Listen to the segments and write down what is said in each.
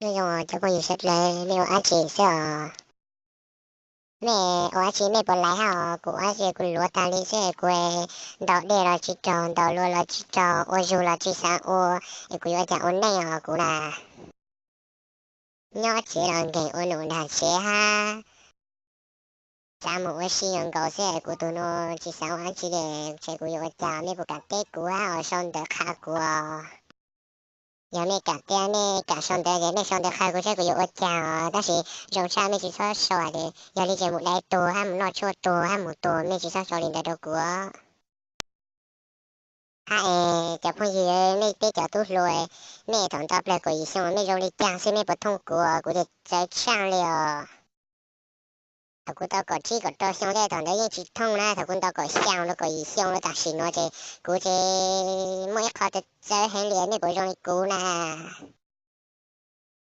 Nyob zoo cov phooj ywg sawv daws, nej ua dab tsi xwb os? Nej ua dab tsi, nej puas laiv hab os? Kuv ua dab tsi kuv luav tas li xwb, kuv ntaus dej los tsis raug, ntaus lua los tsis raug, ua zug los tsis xav ua, es kuv yuav ua cas ua neej os kuv na? Nyob tsev los nkeeg ua num nrag tsev hab xav mus ua si nkaus xwb, kuv tus nus tsis xav ua dab tsi li, ces kuv yuav ua cas? Nej puas kam teb kuv hab os, sau ntawv qha kuv os. Yog nej kam teb, nej kam sau ntawv ces nej sau ntawv qha kuv saib kuv yuav ua cas os. Tab sis zoo tshaj nej tsis txhob sau hais tias yog li ces mus dai tuag hab mus noj tshuaj tuag hab mus tuag, nej tsis txhob sau li ntawd rau kuv. Hab es cov phooj ywg, nej teb cov tub hluas, nej thaum nto plaws kaum yim xyoo nej zoo li cas xwb, nej puas thooj kuv? Kuv txawv tshaj li os. Thaum kuv tau kaum tsib kaum rau xyoo tej thaum ntawd yeej tsis thooj na, thaum kuv nto kaum xya los kaum yim xyoo los tam sim nuav ces kuv ces muaj ib qho txawv txawv heev li, nej puas zoo li kuv na?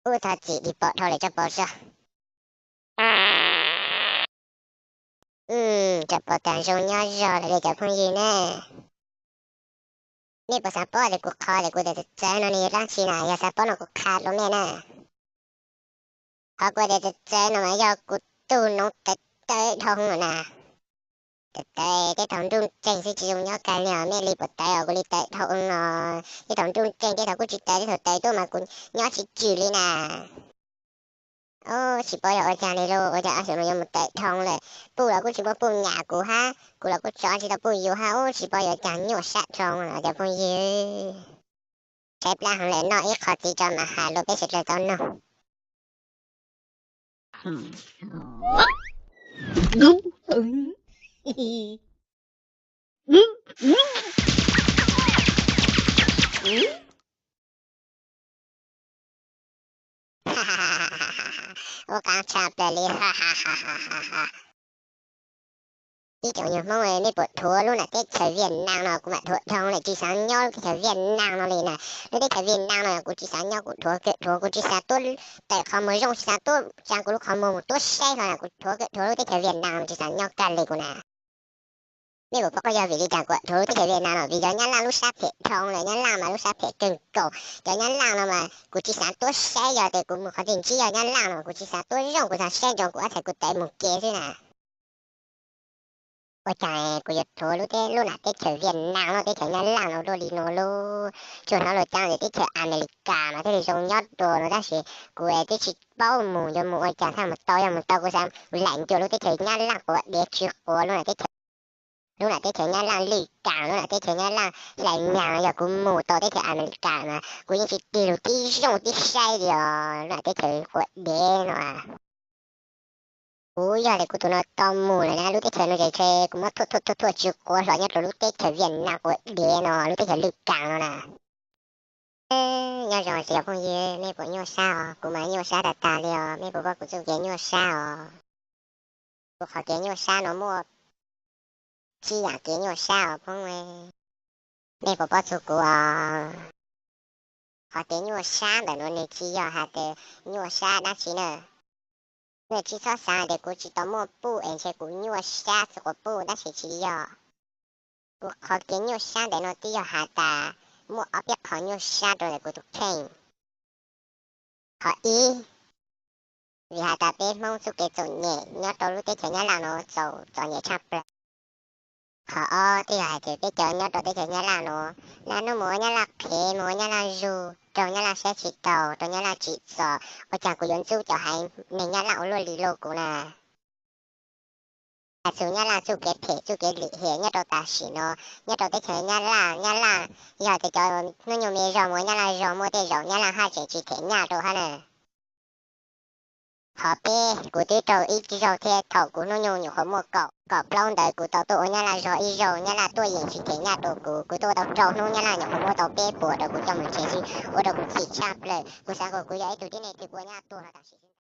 Ub, thov txim dig pom dhau lawm, tso paus tso. Tso paus tas zoo nyob zog lawm li cov phooj ywg ne. Nej puas xav paub tias kuv qhov tias kuv txawv txawv no nws yog dab tsi na? Yog xav paub no kuv qha rau nej na. Qhov kuv tias txawv txawv no mas yog kuv tug noob tawv tawv dhau no na. Tawv tawv tej thaum nruj nreeg xwb tsis zoo nyob kag li os, nej li puas tawv os, kuv li tawv dhau no. Tej thaum nruj nreeg tej thaum kuj tsis tawv, tej thaum tawv tuaj mas kuv nyob tsis tswm li na. Ub, tsis paub yog ua cas li lauj, ua cas ob xyoos no yuav mus tawv dhau lawm. Puj los kuj tsis muaj puj nyam kuv hab, kuv los kuj tso tsis tau puj yus hab, ub, tsis paub yuav cas, nyuaj sab dhau os cov phooj ywg. Tshaib plab heev lawm, noj ib qho txiv tso mas has lus peb sawv daws tau noog. Ua qab tshaj plaws li. Ib tsoom nyuag Hmoob, nej puas dhuav lub nam teb chaws Viaj Nam no? Kuv mam dhuav dhau lawm, tsis xav nyob lub teb chaws Viaj Nam no li na. Lub teb chaws Viaj Nam no kuv tsis xav nyob, kuv dhuav kawg dhuav, kuv tsis xav tuaj tawm qhov muag zoo, tsis xav tuaj tsa kuv lub qhov muag mus tuaj saib hlo na, kuv dhuav kawg dhuav lub teb chaws Viaj Nam no, tsis xav nyob kag li kuv na. Nej puas paub yog vim li cas kuv dhuav lub teb chaws Viaj Nam no? Vim cov Nyab Laj lub sab phem dhau lawm, Nyab Laj mas lub sab phem kawg nkaus. Cov Nyab Laj no mas kuv tsis xav tuaj saib, yog tias kuv mus qhov twg ntsib yog Nyab Laj no kuv tsis xav tuaj zoo, kuv xav saib ntsoov kuv ob txhais kuv tawv mus ke xwb na. Ua cas kuv yuav dhuav lub teb, lub nam teb chaws Viaj Nam no, teb chaws Nyab Laj no luaj li no lauj? Tsuas hnov luag ua cas tias teb chaws Amelikas mas thiaj li zoo nyob dua no, tab sis kuv twb tsis paub mus, yuav mus ua cas thiaj mus tau, yog mus tau kuv xav laim ncua lub teb chaws Nyab Laj quav dev tsw quav lub nam teb chaws, lub nam teb chaws Nyab Laj lwj kam, lub nam teb chaws Nyab Laj hlais nyag no. Yog kuv mus tau teb chaws Amelikas mas kuv yeej tsis tig lug tib zoo tib saib li os, lub nam teb chaws quav dev no. Kuv yog li kuv tus no tau mus lawm na, lub teb chaws no ces ntshe kuv muab thuam thuam thuam tsw quav hlo nyob rau lub teb chaws Viaj Nam quav dev no, lub teb chaws lwj kam no na. Nyob zoo tsoom phooj ywg, mej puas nyuaj sab os? Kuv mas nyuaj sab tag tag li os, mej puas paub kuv txuj kev nyuaj sab os? Kuv qhov kev nyuaj sab no muaj tsib yaam kev nyuaj sab os phooj ywg. Mej puas paub txug kuv os? Qhov kev nyuaj sab ntawm nuav nws tsis yog has tas nyuaj sab dab tsi na. Mej tsis txhob xaav has tas kuv tsis tau muaj puj es ntshe kuv nyuaj sab txug quas puj, tab sis tsis yog. Kuv qhov kev nyuaj sab ntawm nuav twb yog has tas muaj ob peb qhov nyuaj sab rau ntawm kuv tus kheej. Qhov ib, vim has tas peb Hmoob txuj kev txom nyem nyob rau lub teb chaws Nyab Laj nuav txom nyem tshaj plaws. Qhov ob, twb yog hais tias peb cov nyob rau teb chaws Nyab Laj nuav, naj nub mus ua Nyab Laj qhev, mus ua Nyab Laj zug, raug Nyab Laj saib tsis taus, raug Nyab Laj tsim txom, ua cas kuv yuav ntxub cov haiv neeg Nyab Laj ua luaj li lauj kuv na. Has txug Nyab Laj txuj kev phem txuj kev lim hiam nyob rau tam sim no, nyob rau teb chaws Nyab Laj, Nyab Laj, yog tias cov hnub nyoog me zog mus ua Nyab Laj zog muaj tej zaum Nyab Laj haj tseem tsis them nyaj rau hab na. Qhov peb, kuv twb raug ib zaug thiab, thaum kuv hnub nyoog nyuam qhuav muaj kaum, kaum plaub ntawd kuv tau tuaj ua Nyab Laj zog ib zaug, Nyab Laj tuaj yeem tsis them nyaj rau kuv, kuv tuaj ua tau rau hnub Nyab Laj nyuam qhuav muab tau peb puas rau kuv coj mus tseg xwb, ua rau kuv chim tshaj plaws. Kuv xav kom kuv yog ib tug tib neeg twg ua Nyab Laj tuag no tam sim xwb.